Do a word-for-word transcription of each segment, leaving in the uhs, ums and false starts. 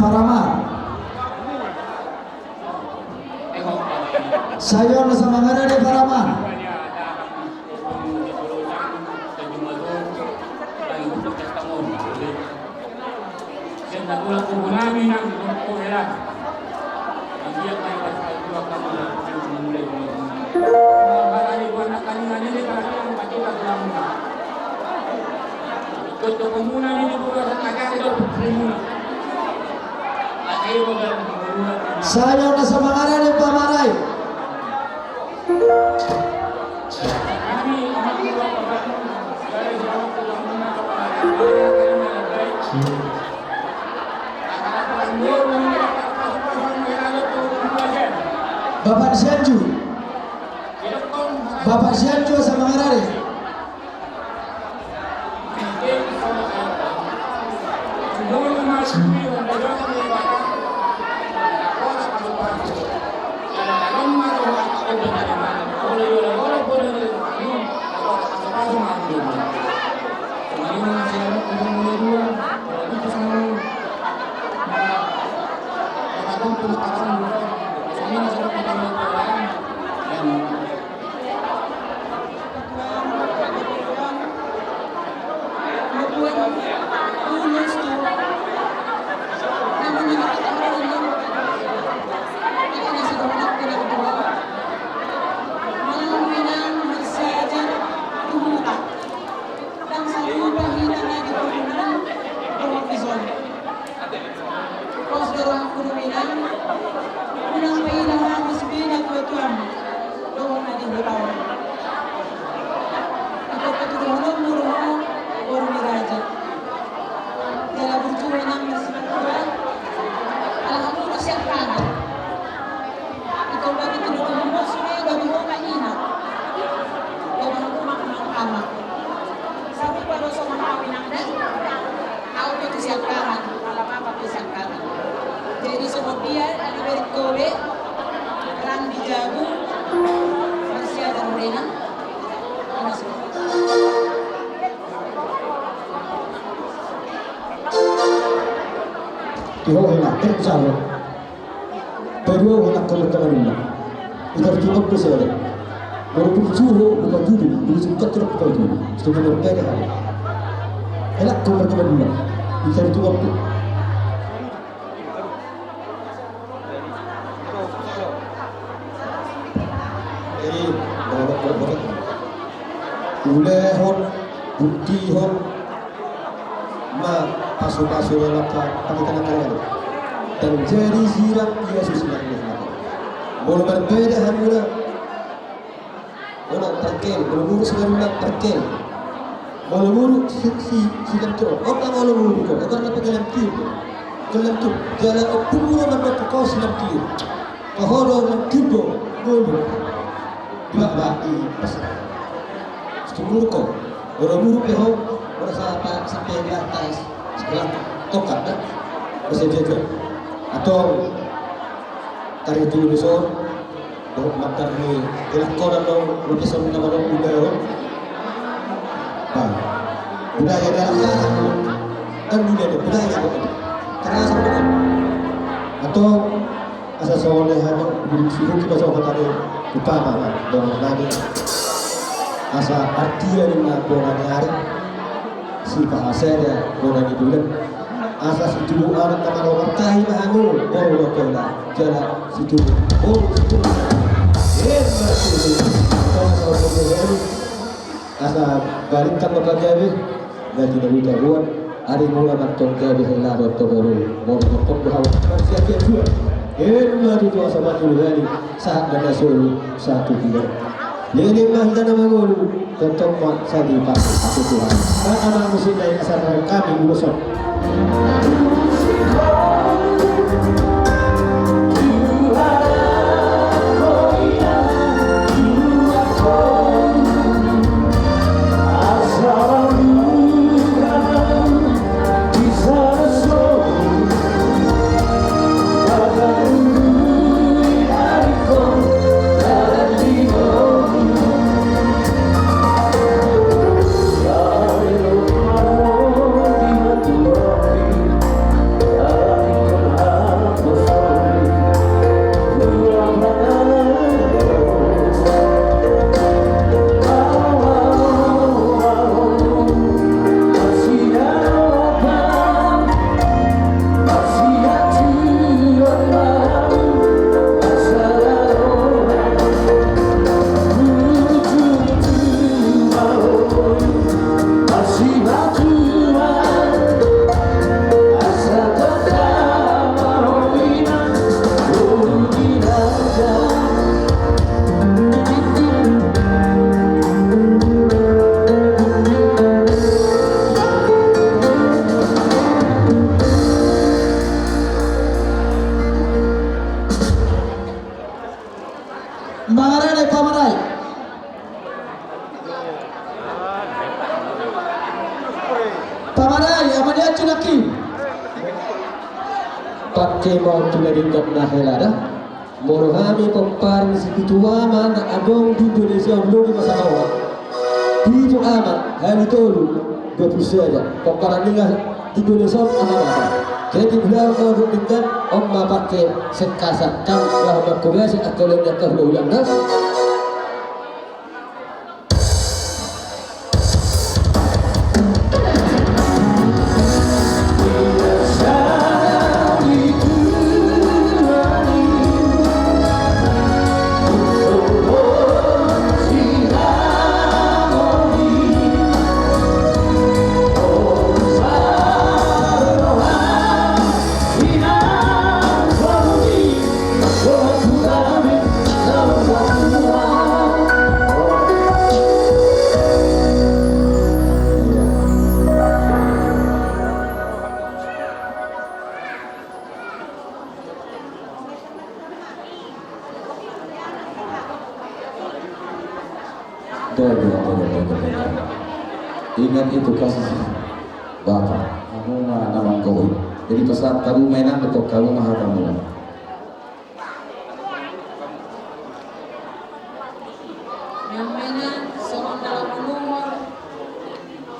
Paraman. Sayo na samangarade Paraman. Sayo na samangarade Pamarai. Bapak Sianju. Bapak Sianju samangarade. Ndang salupa hita na di Bohongan dohot di son. Pos do rohangku di Medan, unang paida hamu sipena tuatuam dohot na di huta on. Iko patuduhononmu do ho boru ni raja. Jala burju ma inang marsipantua, ala hamu do siapparan. Iko gabe tuduhononmu sude gabe ho ma ina. Gabe hamu ma amang. Sarupa do songon au inang da. Au pe tu siapparan, ala papa pe siapparan. Jadi songon dia Aliberto be, Randi Jabu, Marsiada Morena. Iho hela, eh, jalo. Paduahon angka marhamadula. Itar tu angka sada. Walaupun suho bukan tudu, bukan suka tidak bukan tudu. Sudah berbeda hal. Hela angka marhamadula. Itar tu angka. Jadi, bawa bawa bawa. Ulehon, buktihon. Ma pasupasu na mangka pangitana kalian. Dan jadi sirang Yesus na mangka. Molo marbeda hamuna. Molo parkel, molo murus hamuna parkel. Molo murus si si si lamtiro. Opa molo murus ko. Opa na pake lamtiro. Ke lamtiro. Jala opa murus na pake ko si lamtiro. Pahoro lamtiro. Molo. Dua ba i pas. Sumurko, ora muru pe ho, ora sa apa sampai di atas sebelah tongkat kan, bisa jajan. Atau tari tu di son, baru makan ni, gerak koran dong, lebih sama nama dong udah ho. Nah, budaya dalam bahasa, kan budaya, budaya, terasa. Atau Asa songon i hami, suhut ma songon hami, umpama ma, dongan nami. Asa artia ni ma bona ni ari, sipahasada bona ni bulan. Asa situbu anak na maromar tahi ma hamu, boru dohot hola, jala situbu, boru situbu. Emma tutu. Asa balintang ma pagabe, na tinabuta buat, ari mula mantong gabe hela dohot toboru, molo mantong do hawa, marsiakia jua. Emma tutu asa mangolu hali, sahat na solu, sahat tu tiga. Jadi ma hita na mangolu, tongtong ma sadi pasu, pasu Tuhan. Rata ma musik dari asal kami, ulos. Pangke ma on tu na denggan na hela da. Molo hami pomparan ni sipitu ama na adong di Indonesia on, lobi ma saola. Pitu ama, hami tolu, dua pulu sada. Pomparan ni na di Indonesia on ama ma. Jadi bilang ma on denggan, on ma pangke sengkasan kan, laho mangkobasi angka ulang ni angka hulahula da. Ingat itu kasih Bapa. Hamu ma na manggohi. Jadi pesan hamu ma inang, betul hamu ma hatamu. Naeng ma inang songon na laho manungkun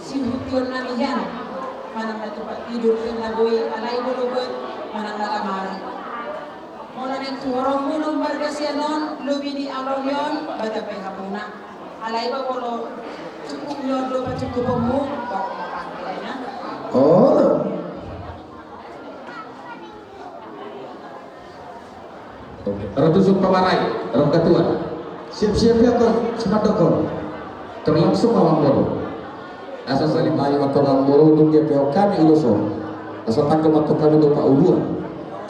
sihution nami hian, manang na tupa tidur pe na boi, alai molo boi manang na lamari. Molo naeng tu horongmu na ummarga sian on, lobi ni alohi on, bahen pe hamuna. Alai ba molo cukup ni on do pacukuponmu, ba molo pangke inang. Oh. Oke. Ro tu sumpa marai, ro ketua. Siap-siap ya kau, sepat dokol. Terlangsung ma amangboru. Asa sali mai ma tong amangboru, dung dia peok hami ulos on. Asa tangko ma tong hami dompak uluan.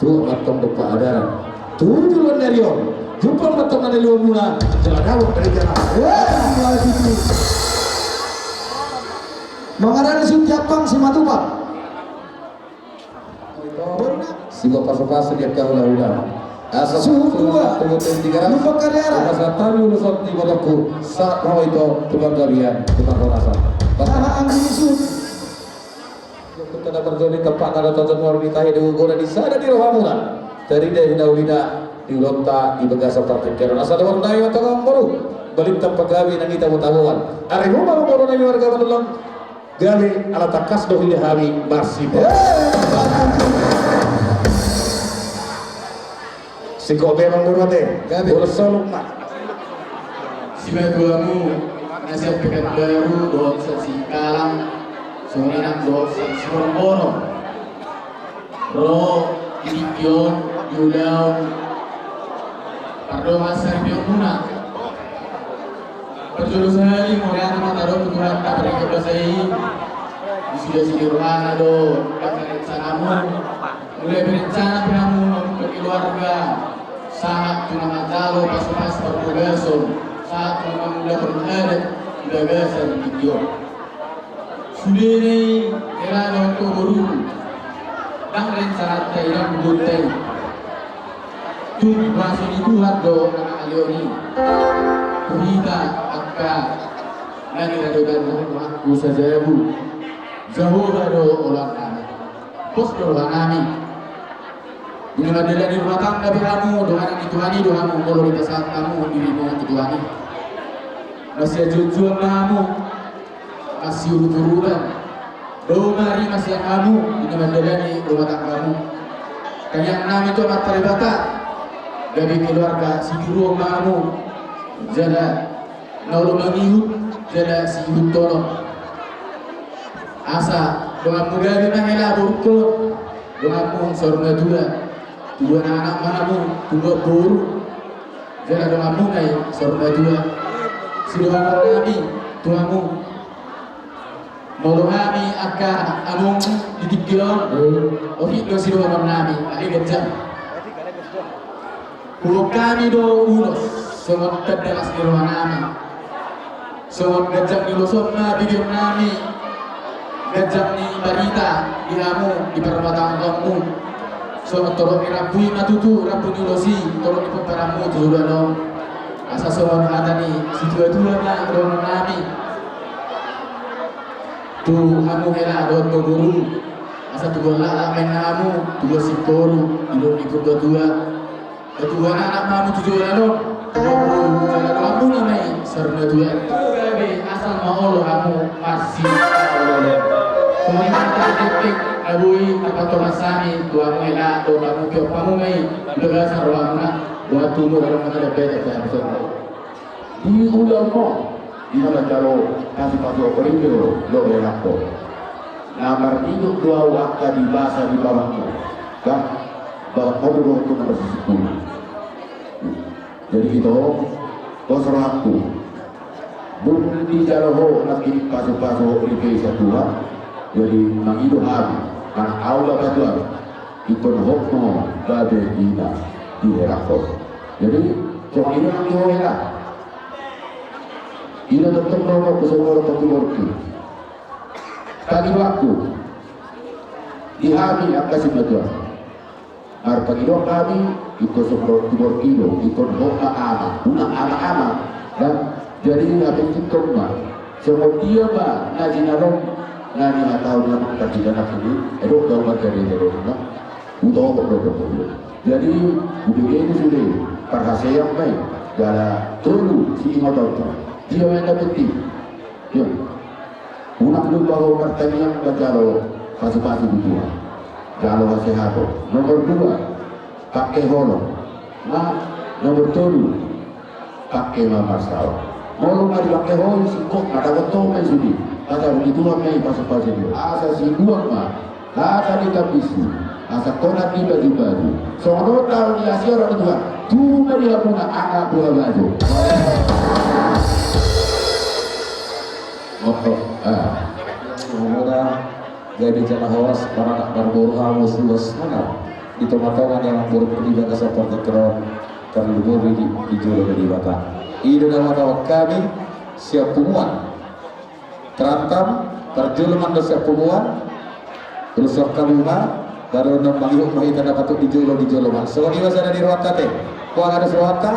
Tua ma tong dompak adaran. Tujuh lon dari on. Jumpang ma tong na liwa muna. Jala dawat dari jala. Wah, mulai titi. Mangarani si Tiapang si Matupang. Sibuat pasu-pasu di angka hulahula. Asa suhut dua. Tiga ratus. Lupa karya. Asa tari ulos on di botokku. Sahat ma ito tu panggabean, tu panghorasan. Aha anggi ni suhut. Kita na parjolo di tempat na ada cocok luar di tahi di gogona di sada di rohamuna. Tarida hinaulina di ulaonta di bagasan partingkian. Asa dohor nami ma tong amangboru. Balintang pagabe nang hita botaboan. Ari huma amangboru nami warga Manulang. Gabe ala tangkas do hule hami marsibo. Singkop be amangboru ate. Gabe. Bolas soluk ma. Sibatuamu na sian Pekanbaru dohot sian Singkalang, songon i nang dohot sian Siborongborong. Ro di tingki on, di ulaon pardongan saripeonmuna. Parjolo sahali, mauliate ma tadohon tu Tuhanta, paringot basa i. Di suda sini rohana do, basa rencanamu. Mulai berencana pe hamu mambuka keluarga. Sahat tu na manjalo pasu-pasu parbagason. Sahat tu na mangulahon adat di bagasan tingki on. Sudena i, hela dohot boru. Ndang rencananta i, ndang bugonta i. Tung basa ni Tuhan do na mangalehon i. Tu hita angka na niradotan rohangku sajabu. Jahowa do oloan nami. Pos do roha nami. Di na mandalani rumah tangga pe hamu, donganan ni Tuhan i do hamu, molo dipasahat hamu dirimu tu Tuhan i. Masiajujuan ma hamu. Masiurut-urutan. Dao ma rima sian hamu, di na mandalani rumah tanggamu. Tangiang nami tu Amanta Debata, gabe keluarga sitiruon ma hamu. Jala na olo mangihut, jala siihuthon. Asa donganmu gabe ma hela borungkon, donganmu saur matua. Tubuan anak ma hamu, tubuan boru. Jala donganmuna i saur matua. Sidohonon nami tu hamu. Molo hami angka among di tingki on, otik do sidohonon nami, alai ganjang. Huboan hami do ulos songon tanda las ni roha nami. Songon ganjang ni ulos on ma bibion nami, ganjang ni barita di hamu, di parrumatanggaonmu. Songon torop ni rambu i ma tutu rambu ni ulos i, torop ni pomparanmu tu joloan on. Asa songon hata ni situa-tua ma dohonon nami tu hamu hela dohot boru. Asa tubuan laklak ma inna hamu, tubuan singkoru, didok ni purbatua. Tubuan anak ma hamu tu joloan on, tubuan boru jala dongan muna ma i saur matua. Gabe asal ma olo hamu marsioloola. Songon i ma hata na tingting na boi tapatomas hami tu hamu hela dohot hamu, piompar hamu ma i di bagasan rohamuna. Buat tumu adong ma na dapat. Di ulaon on, di na manjalo pasupasu on, i do, do, do, na marnidok do au angka di basa di babakku. Bah, babakku do dohot na marsisipulu. Jadi ito, pos rohangku. Dung dijalo ho nangkin pasupasu ho, i pe sian Tuhan. Jadi mangido hami, manang au bapa tu ahu, ingkon hot ma ho gabe ina di hera on. Jadi songon i do nang di ho hela. Ina tongtong do ho, songon i do tu borngki. Pangidoanku di hami angka simatua. Marpangidoan hami, ingkon songon i do tu borngki do, ingkon hot ma ama, unang ama-ama. Dan jadi hape ingkon ma, songon dia ma na jinalona ni hatahon na mangkatindanakon i, edo dao marjadi-jadi na. Utohot do do. Jadi hubege sude parhaseang ma i, jala tolu siingotonta. Dia ma na penting. Ia. Unang lupa ho martangiang manjalo pasupasu tu Tuhan. Jalo hasehaton. Nomor dua, pangke holong. Na nomor tolu, pangke ma marsaor. Molo nga dipangke ho i, singkop ma, dapot ho ma i sude. Asa di Tuhan ma i pasupasu i. Asa siduan ma hata ni tambisi, asa holan ni baju-baju. Songon on taon ni asi, ora ni Tuhan. Tubu ma di hamuna angka buha baju. Oh, oh, ah. Hamuna gabe jala horas, maranak marboru hamu, suas muna di tonga-tonga ni amangboru di bagasan partingkian on, tarlumobi di, di jolo ni Debata. I do na mangkatai hami sian punguan. Tarantam, parjolo mandok sian punguan, terus roham ma, baru na mangihut ma hita na patut di jolo, di jolo ma. Songon i ma sada di rohanta te. Huaga dos rohanta.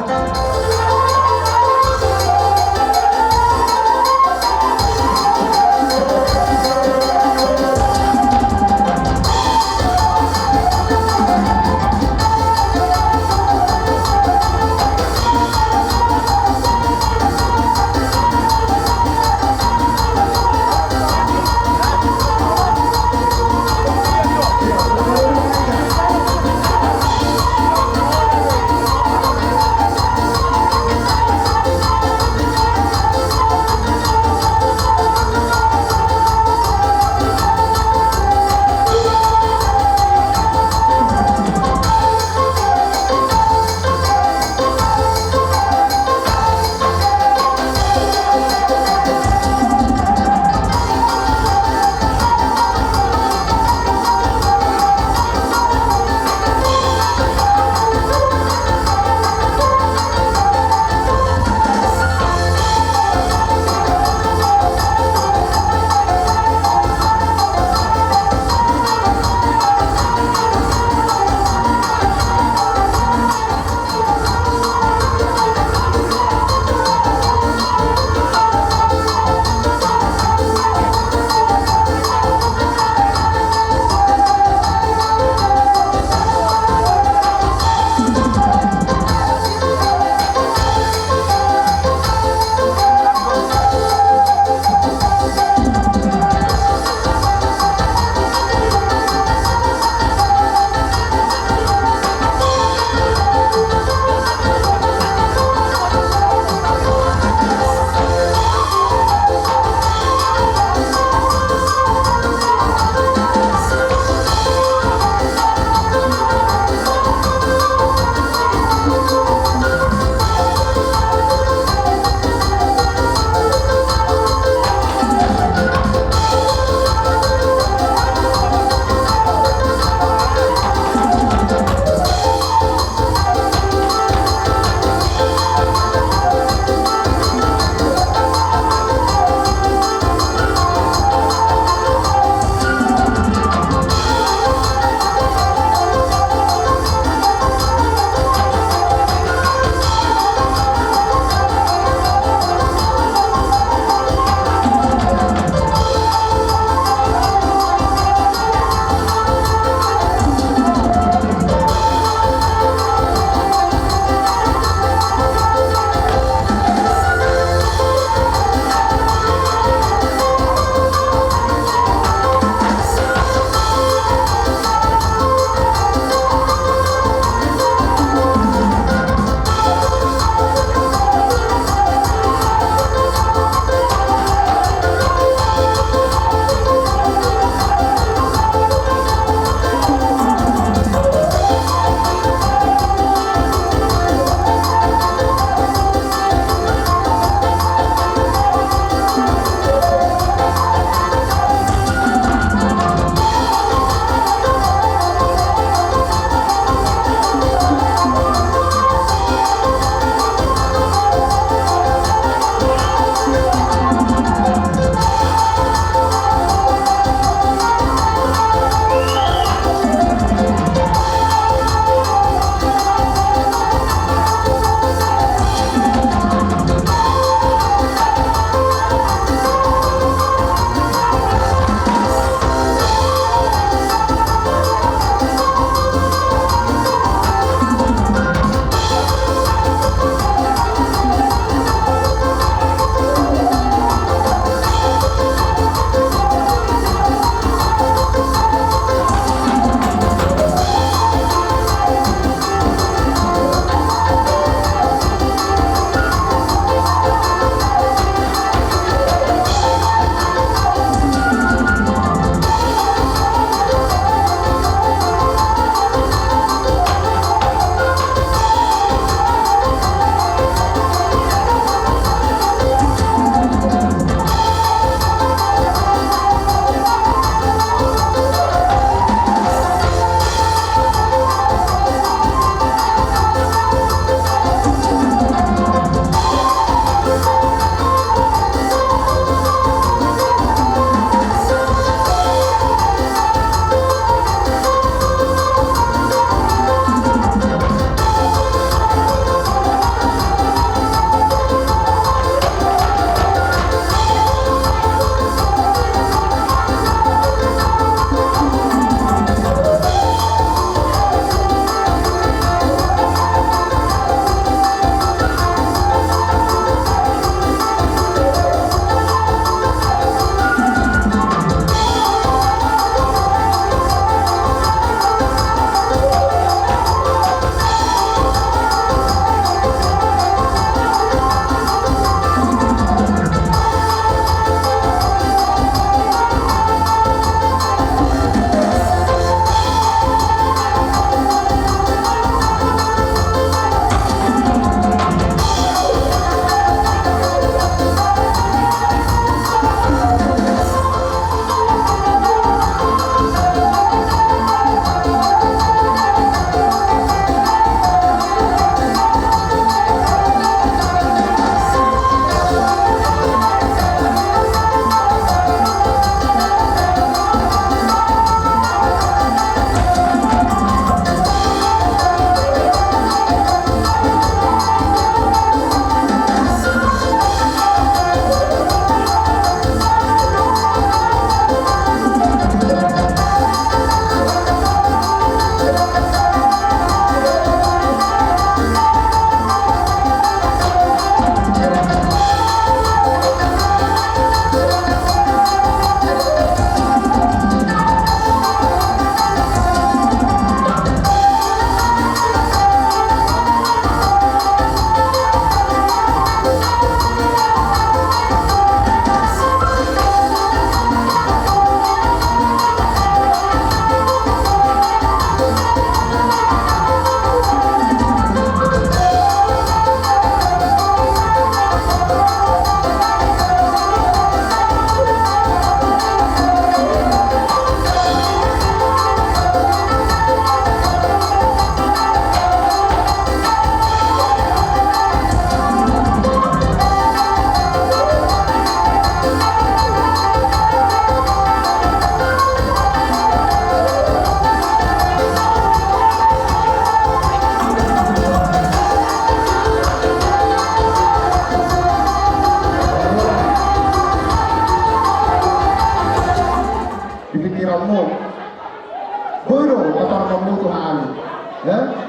Boi do patarmammu tu hami.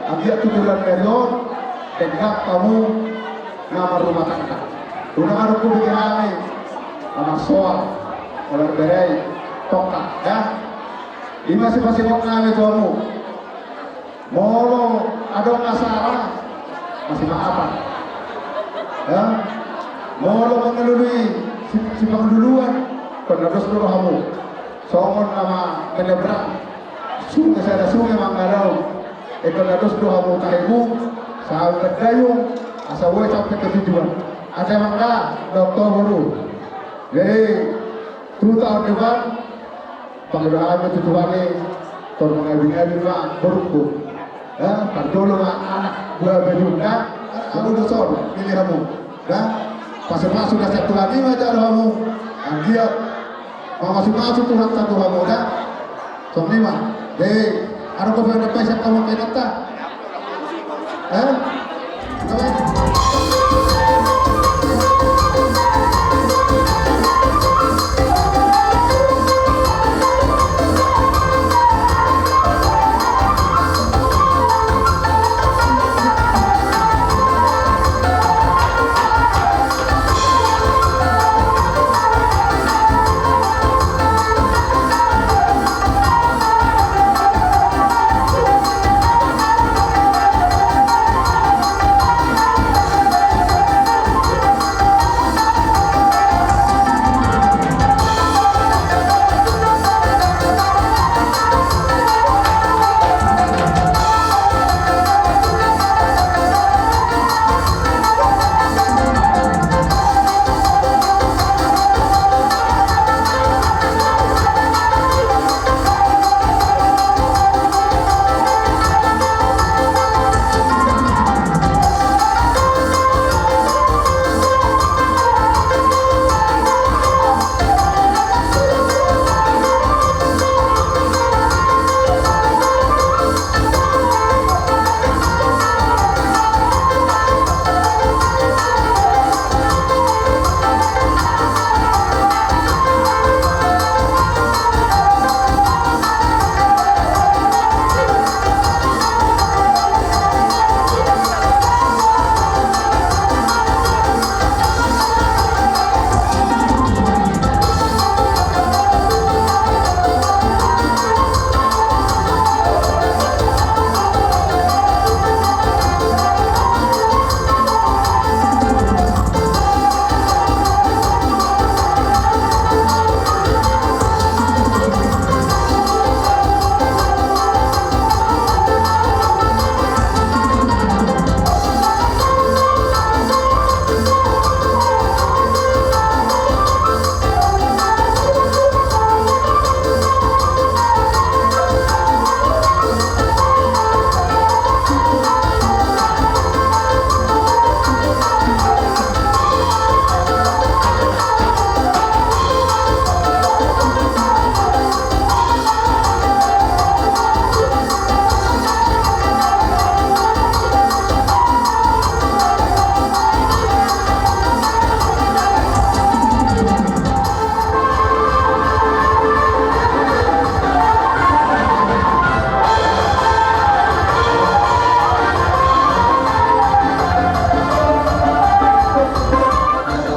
Anggiat tu bulan ni ari on denggan hamu na marrumah tangga. Unang adong hubege hami na marsoal, na marberai, tongka, ya. Ima sipasingot nami tu hamu. Molo adong acara, masimaafan. Ya. Molo mangalului si, sipangaluluan, ingkon na dos do hamu. Songon na manyeberang sunge, sada sunge mangalului. Ingkon na dos do hamu tahimu, sahat dayung, asa boi sampe tu tujuan. Ate mangga, dohot boru. Jadi, tu taon depan, pangido hami tu Tuhan i, tor mangabingabi ma borungku. Ya, parjolo ma anak buha bajunda, hamu do son, pilih hamu. Da, pasupasu na sian Tuhan i ma jalo hamu, anggiat mamasumasu Tuhanta tu hamu, da. Songon i ma. Jadi, adong dope na pasahat hamu tu inanta? Eh?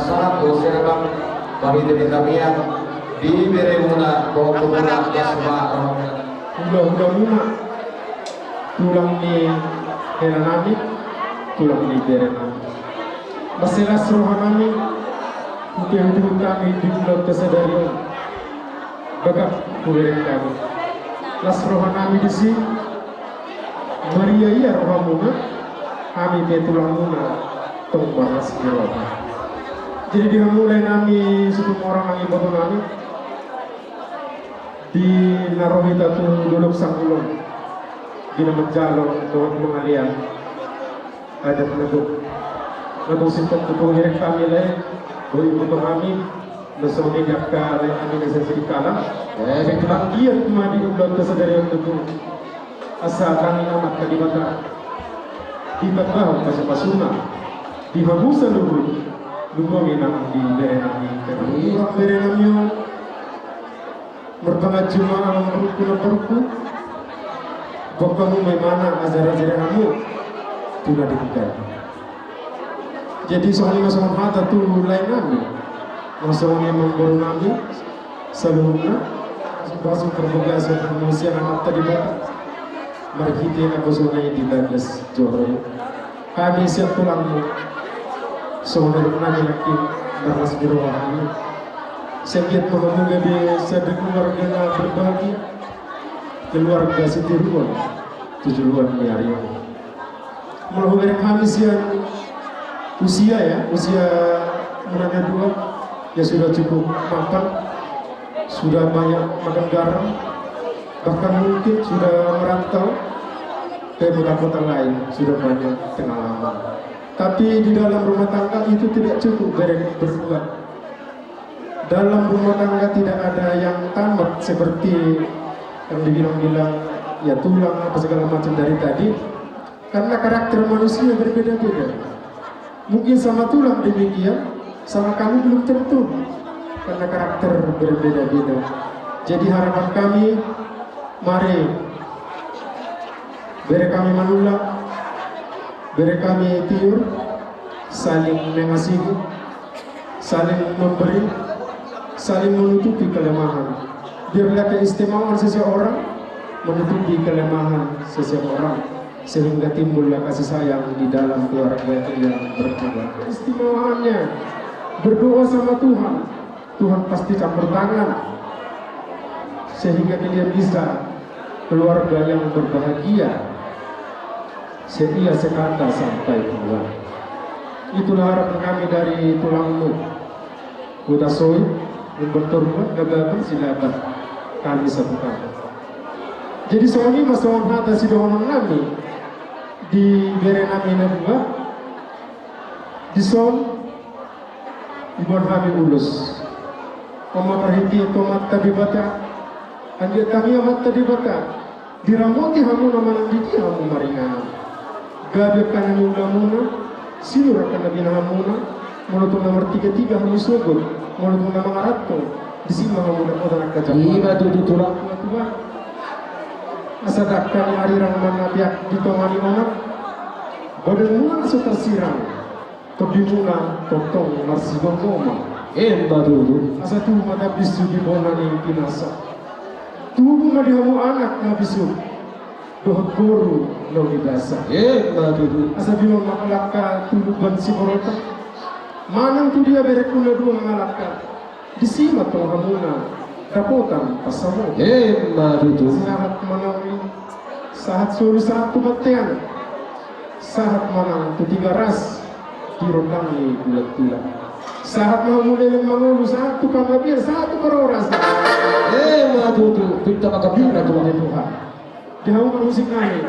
Sahat dohot serban, pamite di tamiang, di beremuna, dohot tubuan, das ma roha. Hula-hulamuna, tulang ni hela nami, tulang ni bere nami. Mansai las roha nami, hupe hupe hutami di ulaonta sadari on. Bagak hubereng hami. Las roha nami disi, maria ia rohamuna, hami pe tulangmuna, tong marlas ni roha. Jadi di hamu lae nami, suku morang nami, boto nami. Di na ro hita tu Dolok Sanggulon, di na manjalo dohot mangalean adat na gok. Na gok sintong tu pangihirek hami lae, boi iboto hami, na songon i di angka lae hami na sian Sidikalang. Jadi manggiat ma di ulaonta sadari on tutu. Asa tangi Amanta Debata ditambahon pasupasuna di hamu saluhut, lumobi nang di bere nami. Bere nami on. Marpanganju ma amang boruku, namborungku. Boan hamu ma imana, ajar-ajari hamu tu na denggan. Jadi songon i ma songon hata tu lae nami, songon i ma boru nami, saluhutna, pasu-pasu parbagason hamu sian Amanta Debata marhite naposona i di bagas joro i. Hami sian tulangmu, songon i nangkin nangkin marlas ni roha hami. Sai anggiat ma hamu gabe sada keluarga na berbahagia, keluarga sitiruon tu joloan ni ari on. Molo hubereng hami sian usia, ya, usia muna na dua, ya, sudah cukup mapan, sudah banyak makan garam, bahkan mungkin sudah merantau ke kota-kota lain, sudah banyak pengalaman. Tapi di dalam rumah tangga itu tidak cukup bereng berdua. Dalam rumah tangga tidak ada yang tamat seperti yang dibilang-bilang, ya, tulang apa segala macam dari tadi. Karena karakter manusia berbeda-beda. Mungkin sama tulang demikian, sama kami belum tentu. Karena karakter berbeda-beda. Jadi harapan kami, mari, bere kami manulak, bere kami tiur, saling mengasihi, saling memberi, saling menutupi kelemahan. Biarlah keistimewaan seseorang menutupi kelemahan seseorang, sehingga timbullah kasih sayang di dalam keluarga yang berkeluarga. Keistimewaannya, berdoa sama Tuhan, Tuhan pasti campur tangan, sehingga kalian bisa keluarga yang berbahagia. Setia sekata sampai tua. Itulah harapan kami dari tulangmu. Huta Soit, Lumban Toruan, Gabagum, Silaban. Kami satu kampung. Jadi songon i ma songon hata sidohonon nami di bere nami na dua. Dison diboan hami ulos. On ma parhite tu Amanta Debata. Anggiat hami Amanta Debata diramoti hamu na manang di dia hamu maringanan. Gabe angka na niulamuna, sinur angka na binahenmuna, molo tung na martiga-tiga hamu sogot, molo tung na mangaranto, disi ma hamu dapotan angka jabu. Ima tutu tulang. Tua-tua. Asa dangka ni arirang ma na biak di tonga ni onan. Badanmuna so tarsirang. Tondimuna tongtong marsigomgoman. Ima tutu. Asa tubu ma tambinsu di bona ni pinasa. Tubu ma di hamu anak na bisuk dohot boru na umibasa. Ima tutu. Asa binoan ma halak tu Lumban Siborotang. Manang tu dia berengku na dua mangalangka. Disi ma tong hamuna dapotan pansamotan. Ima tutu. Sahat ma na uli, sahat solu, sahat tu bontean, sahat ma nang tu Tigaras di rondang ni bulan-bulan. Sahat ma hamu leleng mangolu, sahat tu panggabean, sahat tu parhorasan. Ima tutu. Pinta manggabean tu Tuhan. Di hamu parmusik nami.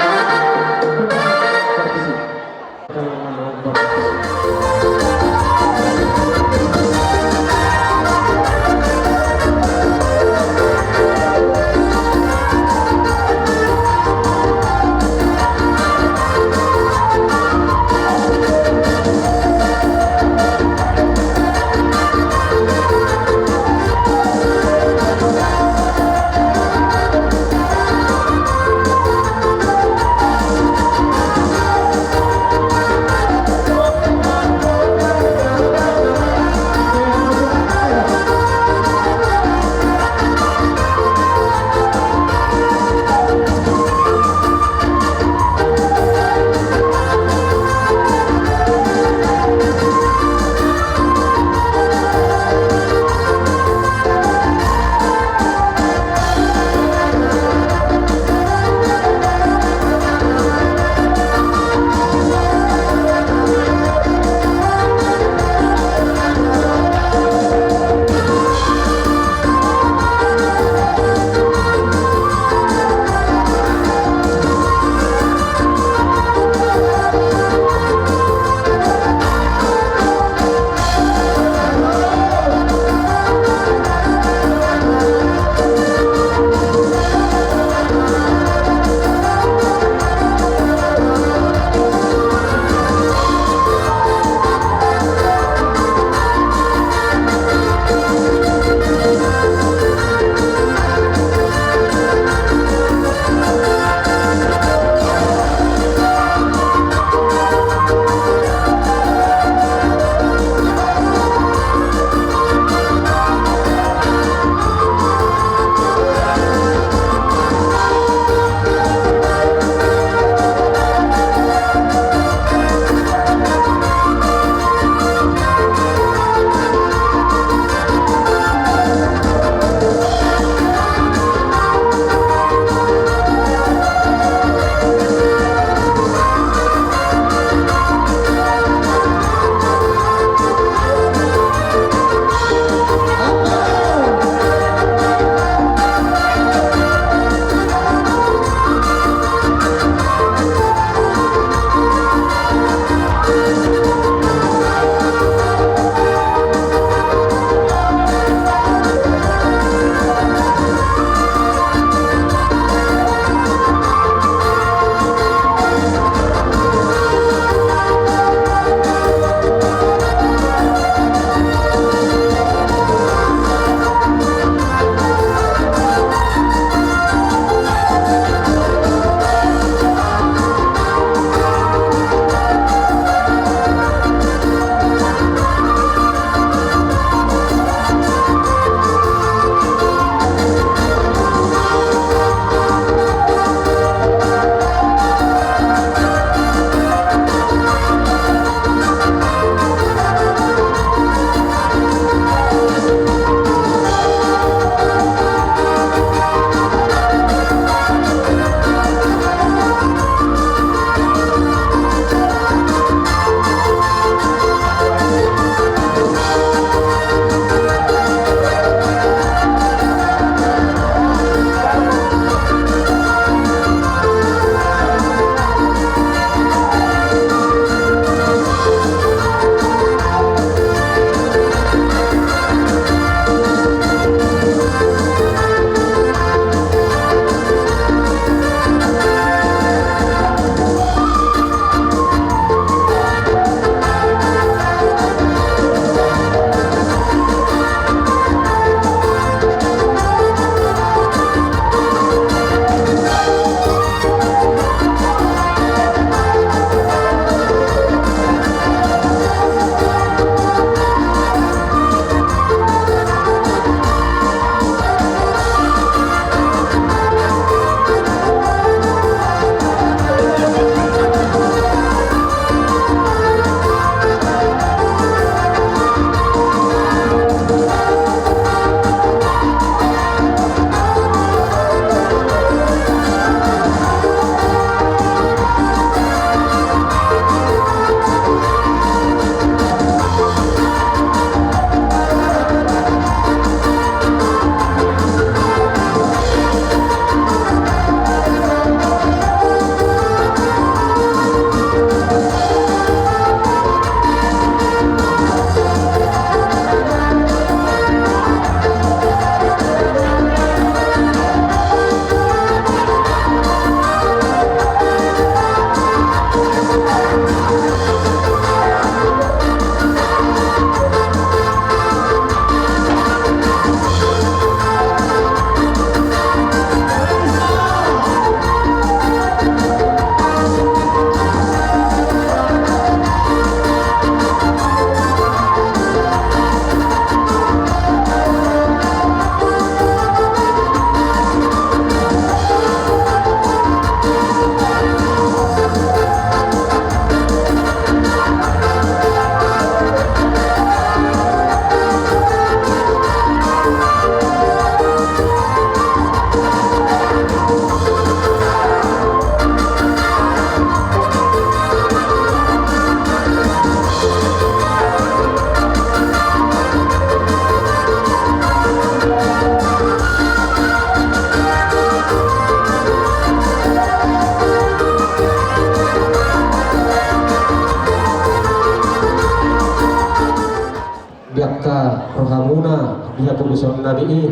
Di hapubuson nami i,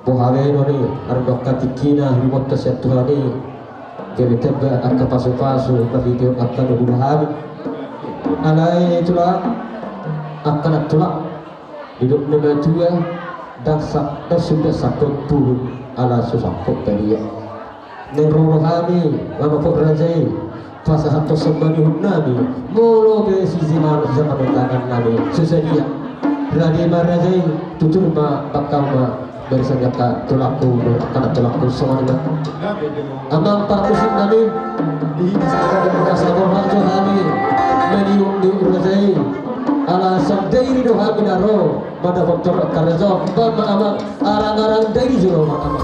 boha be noni, andorang tingkina diboto sian Tuhan i, gabe tamba angka pasupasu, marhite angka na hubahen hami. Alai tulang, angka na tulang, didok ni na matua, ndang sa-, ndang suda sangkot bulung ala so sangkot balian. Naeng ro do hami manopot raja i, pasahathon somba ni uhum nami, molo be sijalo-jalo tangan nami so sadia. Rade ma raja i, tutur ma bangkau ma, barisan ni angka tulangku, angka na tulangku songon i ma. Amang parmusik nami, asa borhat jo hami maniuk-niuk raja i, ala sandiri do hami na ro. Pada faktor karjo, bapa ama, arang-arang dari jolo, bapa ama.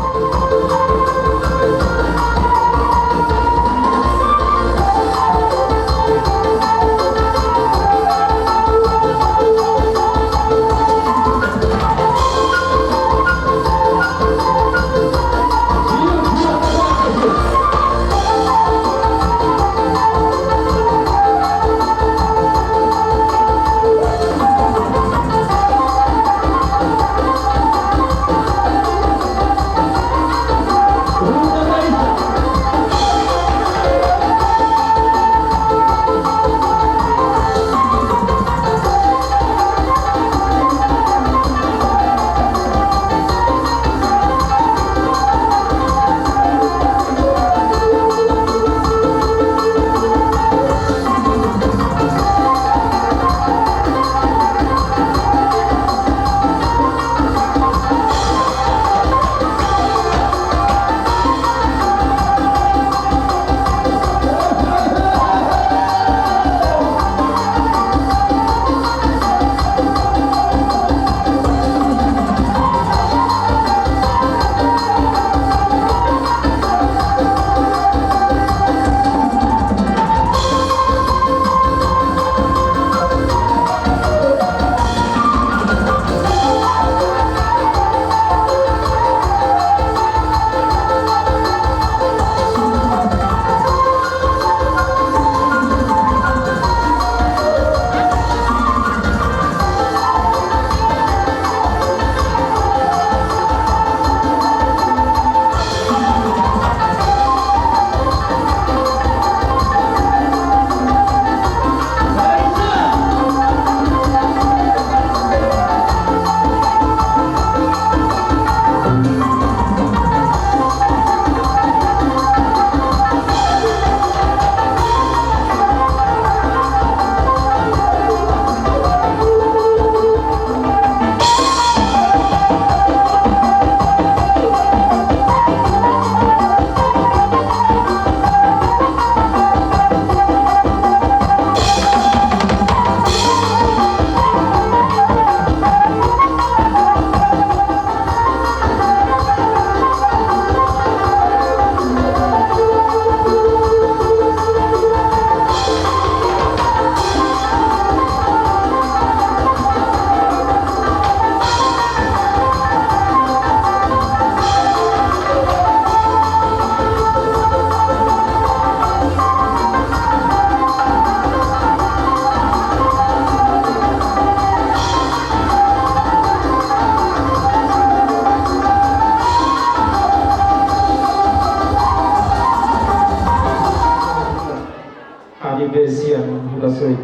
Adi be sian hula soi.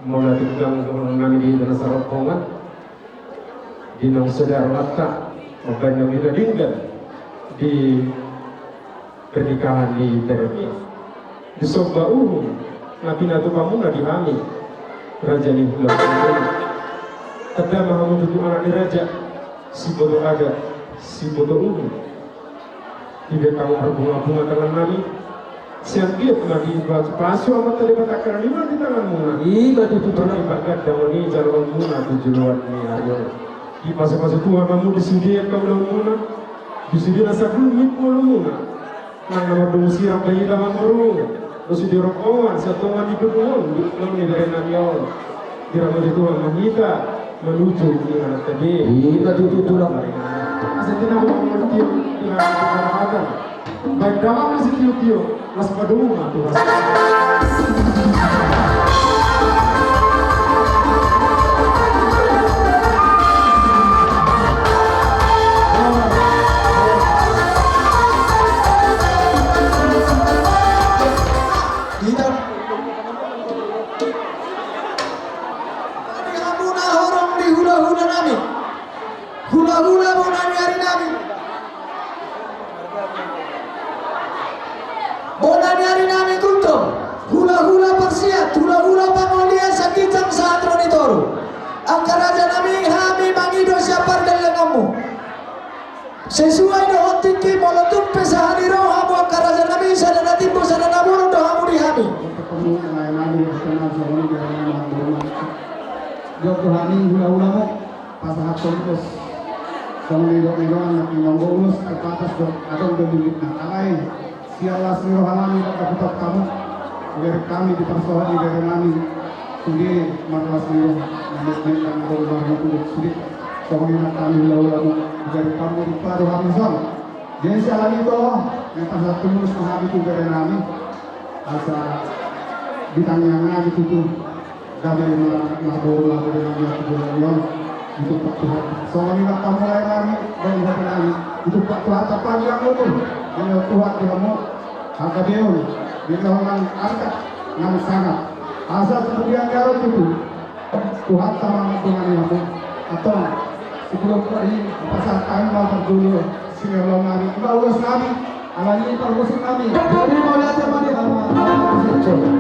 Molo tinggal dohonon nami di hita na sarombongan, di naung sada rohanta, mambahen nami na denggan di pernikahan ni Jeremy. Di somba uhum na pinatupa muna di hami, raja ni hula soi. Tanda ma hamu tutu anak ni raja, siboto adat, siboto uhum. Dibahen hamu marbunga-bunga tangan nami. Sian dia ma dipasu-pasu Amanta Debata angka na niula di tangan muna. Ima tutu, tulang. Di bagas damang i jaloon muna tu joloan ni ari on. Dipasu-pasu Tuhan hamu di sude angka ulaon muna. Di sude na sagulmit ngolu muna. Nang na mardomu sirang bahen hita ma boru. Di sude rombongan, sian tonga ni gedung on, di gedung ni bere nami on. Diramoti Tuhan ma hita manuju di anak tadi. Ima tutu, tulang. Asa tinahu mangulti di anak. Baik, damang na sitio-tio, las padomu ma Tuhan. Hula-hula bona ni ari nami. Bona ni ari nami Gultom. Hula-hula parsiat, hula-hula pangolian, sahat ginjang sahat ro ni toru. Angka raja nami, hami mangido sian pardalananmu. Sesuai dohot tingki, molo tung pe sahali ro hamu angka raja nami, sada na timbo sada na boru do hamu di hami. Jok tu hami hula-hulamu. Pasahathon ulos. Songon nidok ni dongan na pinonggo ulos terbatas do, adong do lilikna. Alai sian las ni roha nami dohot hutop hamu, hubereng hami di parsohot ni bere nami. Sude marlas ni roha na metmet, dang adong marhutuduk sude. Songon i nang hami hula-hulamu, hubereng hamu di pado hami son. Jadi sian hami do na pasahathon ulos ma hami tu bere nami, asa di tangiang nami tutu. Gabe ma, marboru ma, gabe ma, gabe ma, gabe ma. Ditumpak Tuhan. Songon i ma pamulai nami, baen hata nami. Ditumpak Tuhan, tapagi hamu tu. Denggan Tuhan di hamu. Hagabeon, denggan nang arta, nang sangap. Asa kemudian jaro tutu. Tuhan tama mandongani hamu. Antong, sebelum ko i, pasahat hami ma parjolo. Sini ulos nami, ima ulos nami. Alani parmusik nami. Jadi mau lihat yang mana?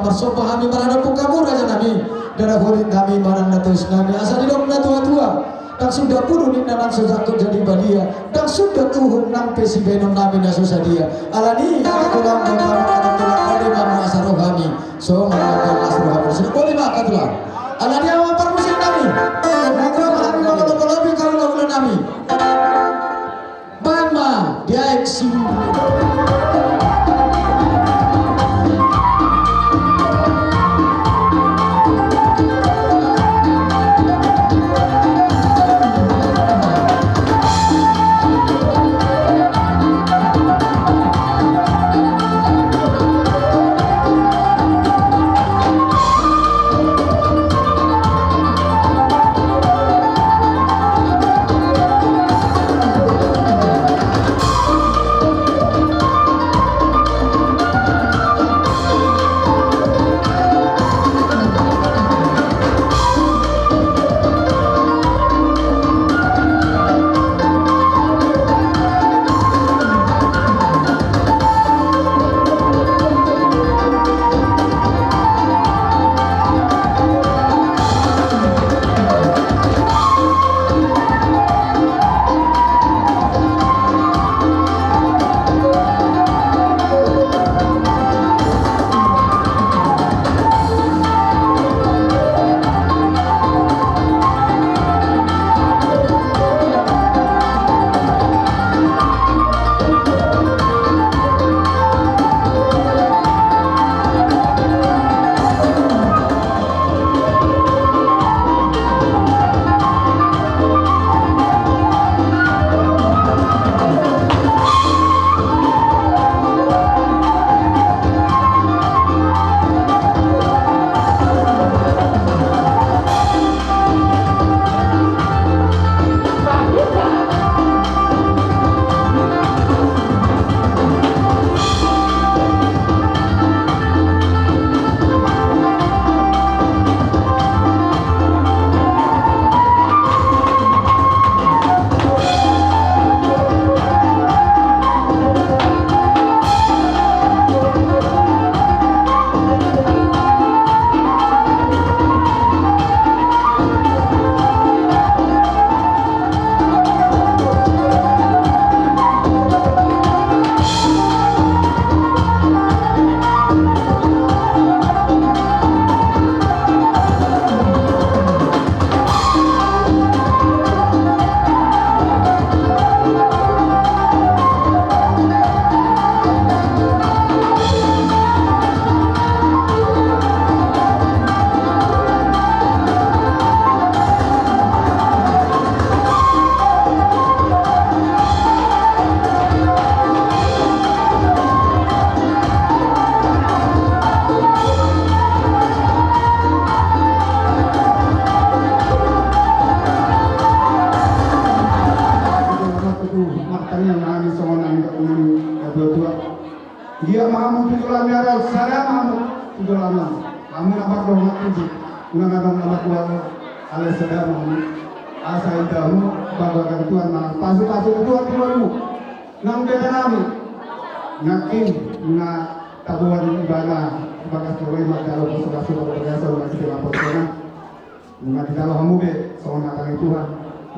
Somba hami maradophon hamu raja nami, dara hurit nami, manang na tois nami, asa didok na tua-tua, ndang suda puru ninna nang so jangkon jadi badia, ndang suda uhum nang pe sibahenon nami na so sadia. Alani i, angka tulang, bapa, angka tulang, bodi ma muna asa roha nami, songon na palas roha muna. Songon i ma angka tulang. Alani i, amang parmusik nami, na ro hami mangolop-olopi angka ula-ula nami. Baen ma di aek si. Martangiang ma hami songon na nidok ni natua-tua. Dia ma hamu tu joloan ni ari on, sada ma hamu tu joloan on. Hamu na mardongan tutu, unang adong na markuat, alai sada ma hamu. Asa ita hamu, bagabaga ni Tuhan ma, pasu-pasu ni Tuhan di joloanmu. Nang bere nami, nangkin na taboan ibana bagas jolo i manjalo pasu-pasu, bagas jolo i manjalo pasu-pasu. Nunga dijalo hamu be songon hata ni Tuhan,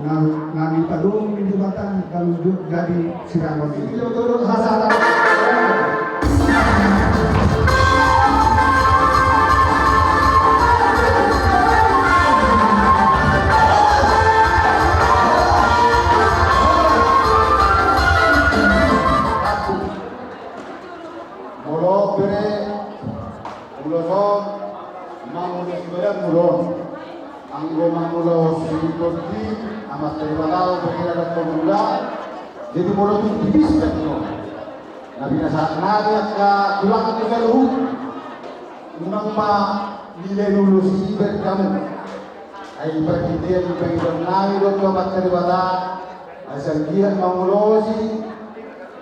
nang, nang dipadomu ni Debata, nang jadi sirangon ni. Molo bere, ulos on, mangulosi badanmu do. Anggo mangulosi tondi, Amanta Debata do berkira dan pemula. Jadi molo tung dipisah do, na binasahat nami angka tulang ni saluhut, unang ma nilai ulos i baen hamu. Ai parhitean pangidoan nami do tu Amanta Debata, asa anggiat mangulosi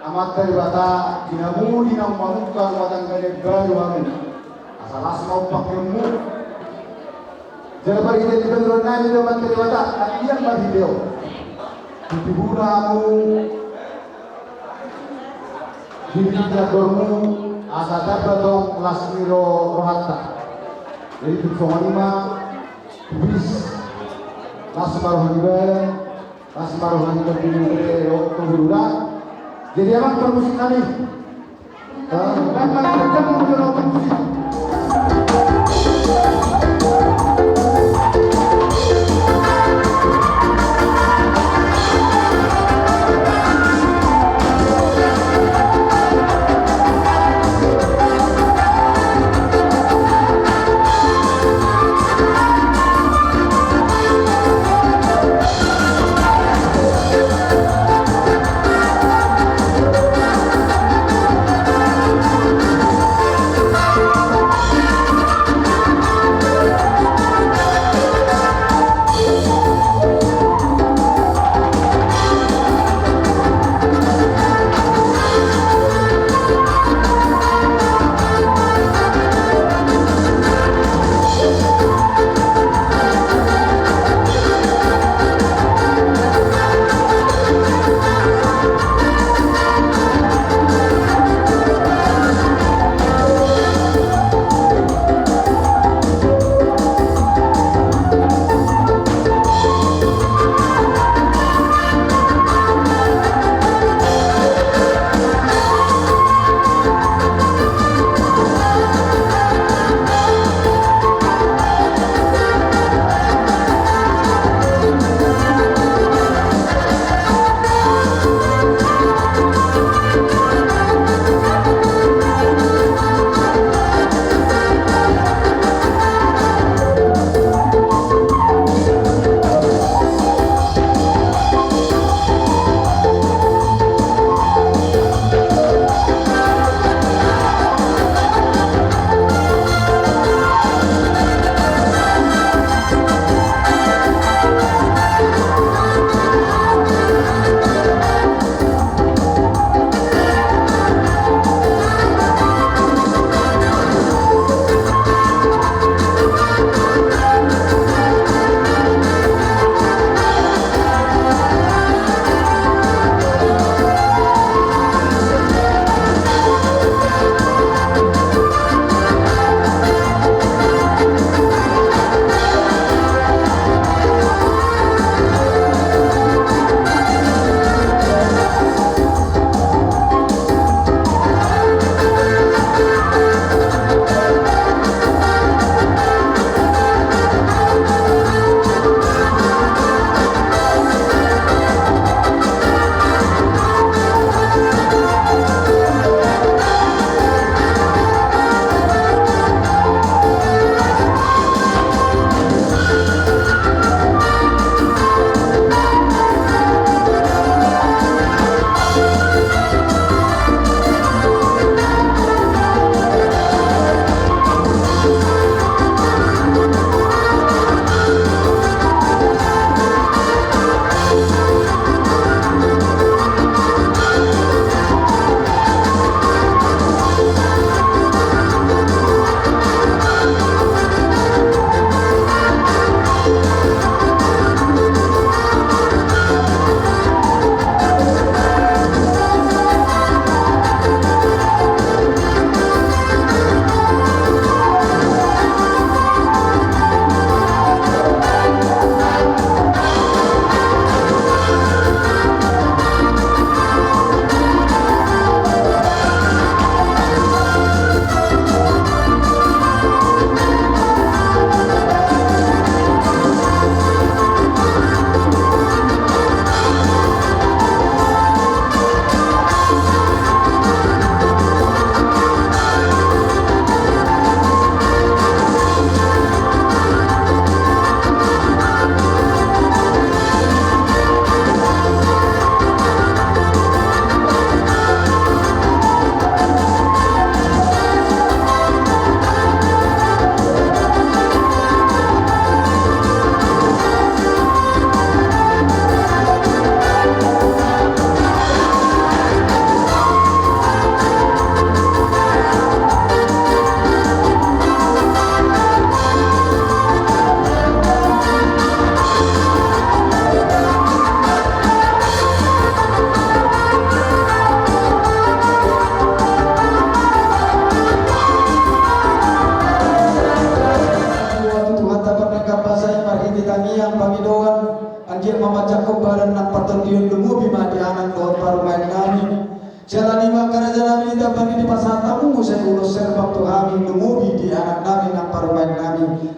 Amanta Debata di hamu di naung mamungka rumah tangga na imbaru hamu, asa las ma umpanghionmu. Jala parhitean pangidoan nami do tu Amanta Debata, anggiat marhite on, di tubuna hamu, di tingki andormu, Asa tamba tong las ni ro rohanta. Jadi tu songon i ma, bis, las ma roha ni baen, las ma roha ni baen di nure ro tu huluda. Jadi amang parmusik nami.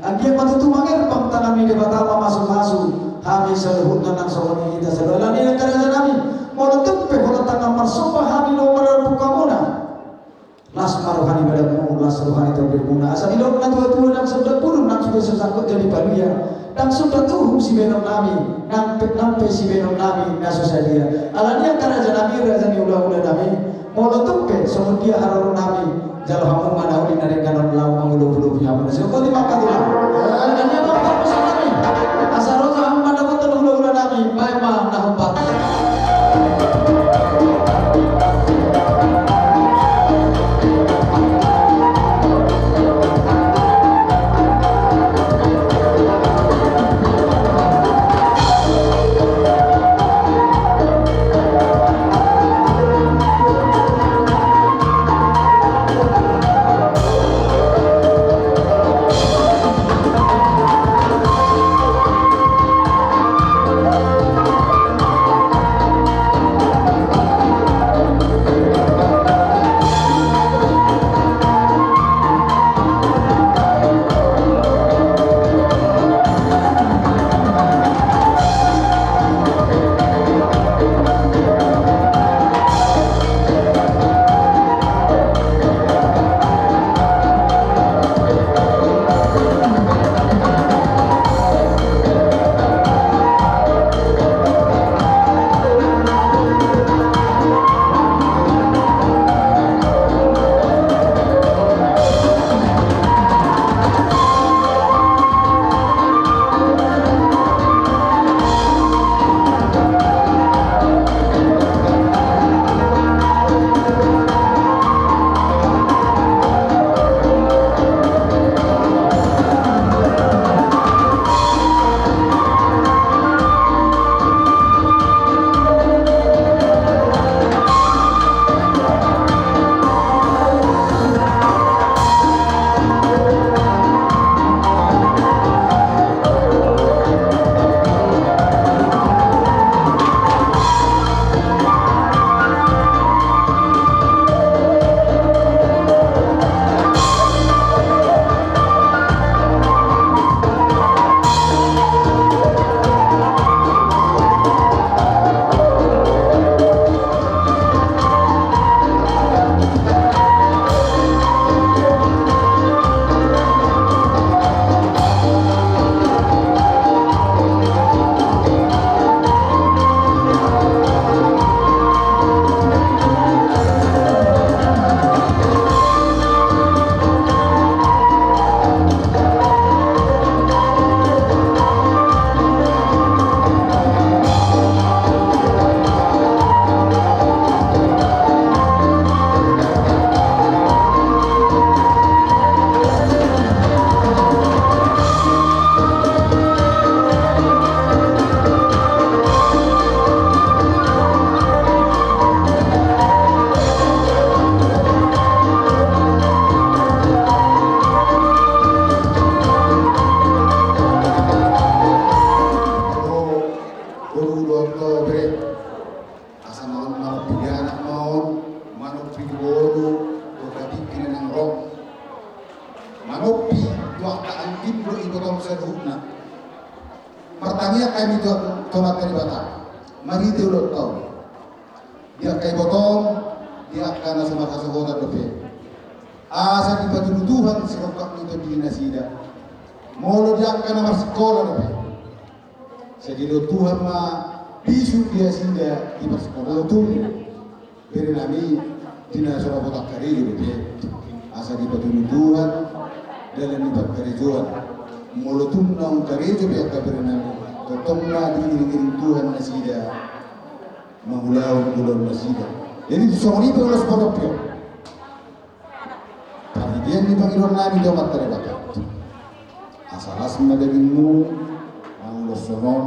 Anggiat ma tutu mangerbang tangan ni Debata mamasumasu hami saluhutna nang songon i hita saluhutna. Alani i angka raja nami, molo tung pe holan tangan marsomba hami do marpungka muna. Las ma roha ni badanmu, las roha ni tondimuna. Asa didok natuatua, ndang songon bulung na so sangkot jadi paluia, ndang songon uhum sibahenon nami, nang pe, nang pe sibahenon nami na so sadia. Alani i angka raja nami, raja ni hulahula nami, molo tung pe songon dia haroro nami, jalo hamu ma na uli na denggan on laho mangulopolopi hamu na sihol. Boti ma angka tulang. Alani i ma angka raja nami, asa ro hamu mandapothon hulahula nami, baen ma na hombar. Asa ma on manompi anak ma on, manompi boru, dohot tingki na naeng ro. Manompi tu angka anggim dohot ibotom saluhutna. Martangiang hami tu, tu Amanta Debata marhite ulaonta on. Di angka ibotom, di angka na so marhasohotan dope, asa dipatudu Tuhan sirongkap ni tondi nasida. Molo di angka na marsikola dope, sai dilehon Tuhan ma bisuk di nasida di parsikolaan. Tung bere nami di na so dapotan karejo dope, asa dipatudu Tuhan dalan ni parkarejoan. Molo tung naung karejo pe angka bere nami, tongtong ma diiringiring Tuhan nasida mangulahon ulaon nasida. Jadi songon i pe ulos panompi on. Parhitean ni pangidoan nami tu Amanta Debata, asa las ma dagingmu manguloshon on,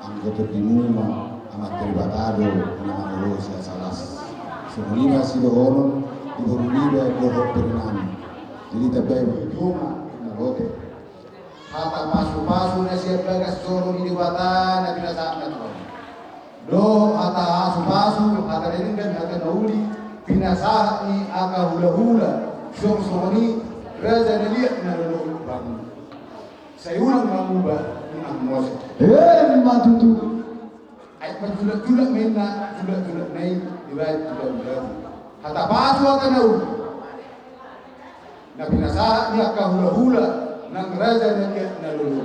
anggo tondimu ma Amanta Debata do na mangulosi asa las. Songon i ma sidohonon di boru niba dohot bere nami. Jadi tambai ma jo ma na lote. Hata pasupasu na sian bagas joro ni Debata na pinasahatna tu hamu, dohot hata pasupasu, hata denggan, hata na uli, pinasahat ni angka hulahula, songon i raja na liat na lolo bangun. Sai unang mangubah unang mose. Emma tutu. Ai marjulak-julak ma inna, julak-julak na i dibaen tu daun-daun. Hata pasu, hata na uli. Na pinasahat ni angka hula-hula nang raja na liat na lolo.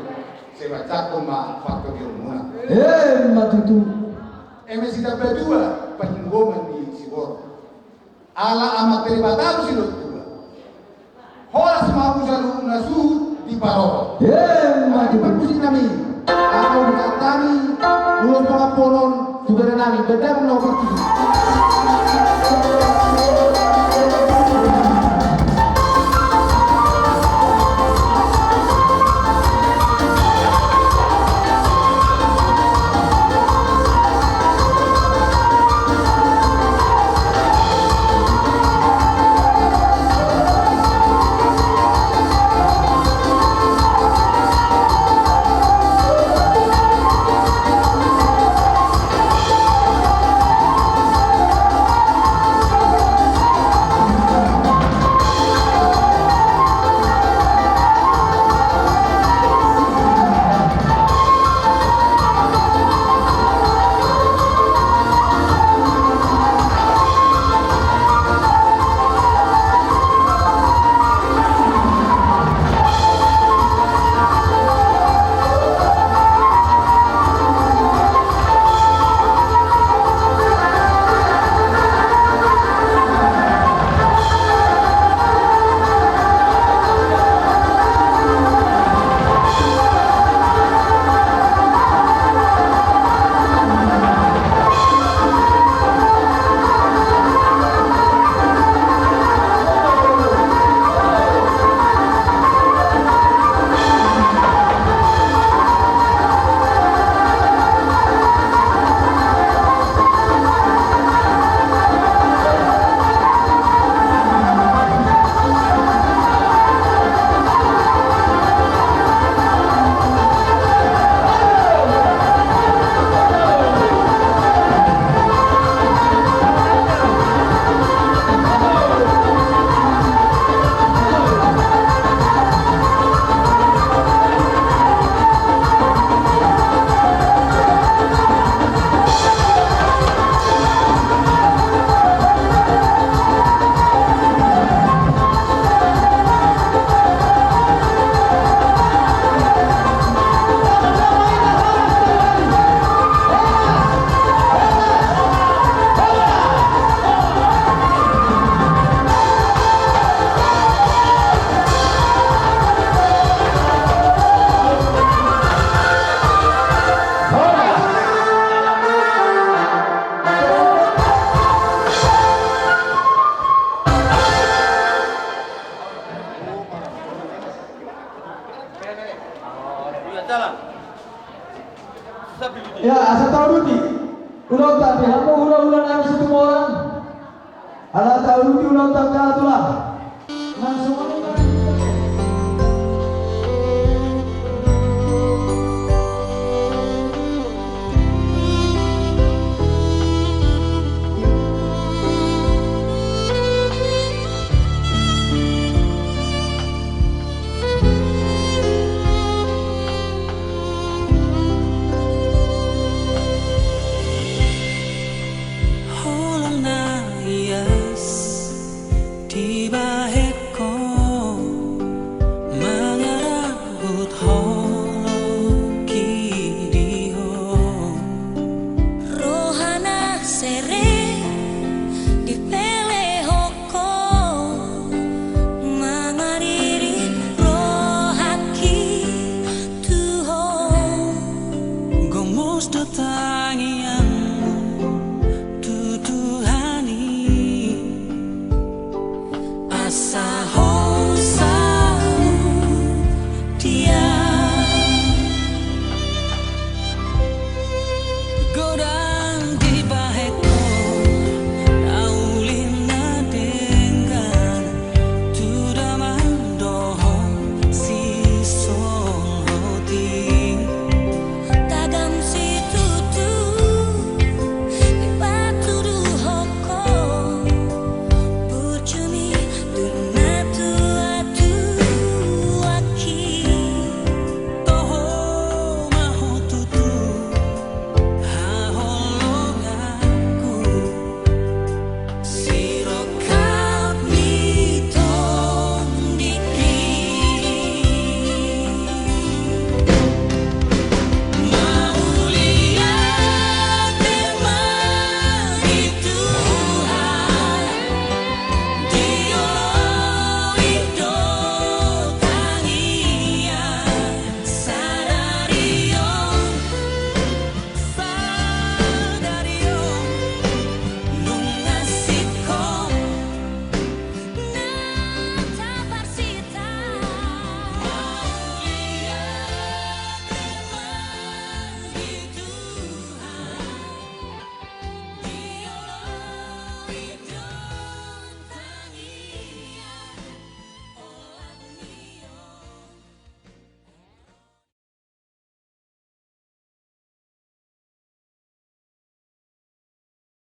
Sai bacakkon ma pangkataion muna. Emma tutu. Eme sitambatua paninggoman ni siborok. Ala Amanta Debata do silehon tua. Horas ma muse luhutna suhut diparorot. Emma tutu. Parmusik nami. Ahu di hata nami, ulos pangampuon tu bere nami, bere nami na parmusik. Ya, asa tauduti ulaonta di hamu hula-hula nami Situmorang. Ala tauduti ulaonta angka tulang. Langsung aja.